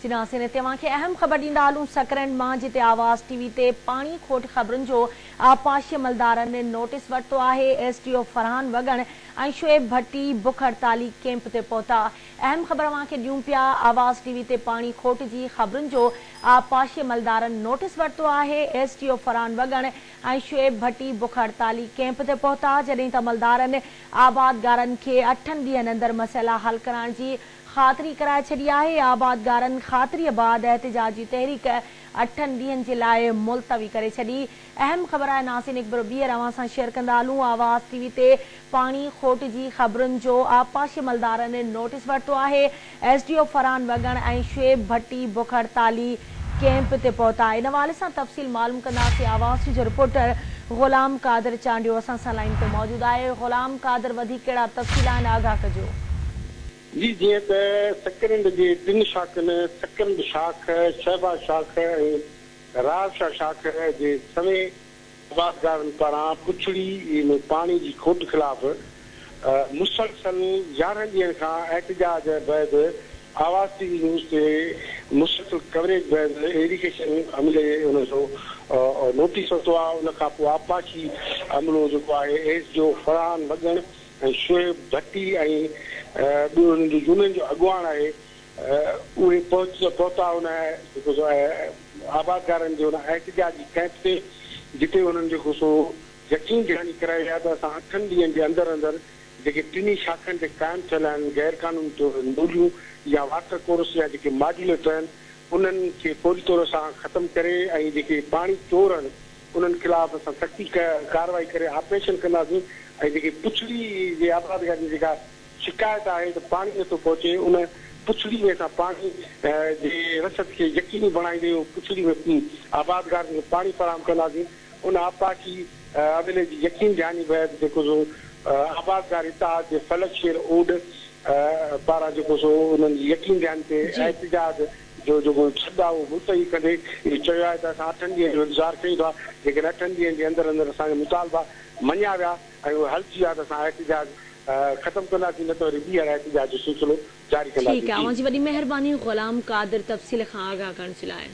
جناسين هتي اوهان کي اهم خبر ڏيندا هلون سڪرنڊ مان جتي آواز ٽي وي تي پاڻي کوٽ خبرن جو آبپاشي عملدارن نوٽيس ورتو آهي، S D O Farhan Wagan ۽ Shoaib Bhatti بک هڙتالي ڪيمپ تي پهتا. اهم خبر اوهان کي ڏيون پيا آواز ٽي وي تي پاڻي کوٽ جي خبرن جو آبپاشي عملدارن نوٽيس ورتو آهي، S D O Farhan Wagan ۽ Shoaib Bhatti بک هڙتالي ڪيمپ تي پهتا، جڏهن ته عملدارن آبادگارن کي اٺن ڏينهن اندر مسئلا حل ڪرائڻ جي خاطري ڪرائي ڇڏي آهي، آبادگارن خاطري بعد احتجاجي تحريڪ اٺن ڏينهن جي لاء ملتوي ڪري ڇڏي. اهم خبر آهي ناظرين هڪ ڀيرو ٻيهر اوهان سان شيئر ڪندا هلون آواز ٽي وي تي پاڻي کوٽ جي خبرن جو آبپاشي عملدارن نوٽيس ورتو آهي، S D O Farhan Wagan ۽ Shoaib Bhatti بک هڙتالي ڪيمپ تي پهتا. ان حوالي سان تفصيل معلوم ڪنداسين آواز ٽي جو رپورٽر غلام قادر چانڊيو اسان سان لائين تي موجود آهي غلام قادر وڌيڪ ڪهڙا تفصيل آهن آگاهه ڪجو. جي جيئن ته سڪرنڊ جي ٽن شاخن سڪرنڊ شاخ، شهباز شاخ ۽ راهب شاهه شاخ جي سوين آبادگارن پاران پڇڙي ۾ پاڻي جي کوٽ خلاف مسلسل 11 ڏينهن کان احتجاج بعد آواز ٽي وي نيوز تي مسلسل ڪوريج بعد ايريگيشن عملي ان جو نوٽيس ورتو آهي ان کانپوء آبپاشي عملو جيڪو آهي ايس ڊي او فرحان وڳڻ ۽ شعيب ڀٽي ۽ ٻيو هنن جو يونين جو اڳواڻ آهي اهي پهچ پهتا ان جيڪو سو آبادگارن جي ان احتجاجي ڪئمپ تي جتي انهن جيڪو سو يقين دهاني ڪرائي آهي ته اسان اٺن ڏينهن جي اندر اندر جيڪي ٽنهي شاخن تي قائم ٿيل آهن غير قانوني طور نوليون يا واٽر ڪورس يا جيڪي ماڊيوليٽر آهن انهن کي فوري طور سان ختم ڪري ۽ جيڪي پاڻي چور آهن انهن خلاف اسان سختي ڪارروائي ڪري آپريشن ڪنداسين ۽ جيڪي پڇڙي جي آبادگار جي جيڪا شڪايت آهي ته پاڻي نٿو پهچي ان پڇڙي ۾ اسان پاڻي جي رسد کي يقيني بڻائيندي پڇڙي ۾ آبادگارن کي پاڻي فراهم ڪنداسين ان آبپاشي عملي جي يقين دهاني بعد جيڪو سو آبادگار اتحاد جي فلڪ شير اوڏ پاران جيڪو سو انهن جي يقين دهاني تي احتجاج جو جيڪو ڇڏ آهي اهو ملتوي ڪندي اهو چيو آهي ته اسان اٺن ڏينهن جو انتظار ڪيون ٿا جيڪڏهن اٺن ڏينهن جي اندر اندر اسان جا مطالبا مڃيا ويا ۽ اهي حل ٿي ويا ته اسان احتجاج ختم ڪنداسين نه ته وري ٻيهر احتجاج جو سلسلو جاري ٺيڪ ڪنداسين آهي جي. اوهان جي وڏي مهرباني غلام قادر تفصيل کان آگاهه ڪرڻ جي لاء.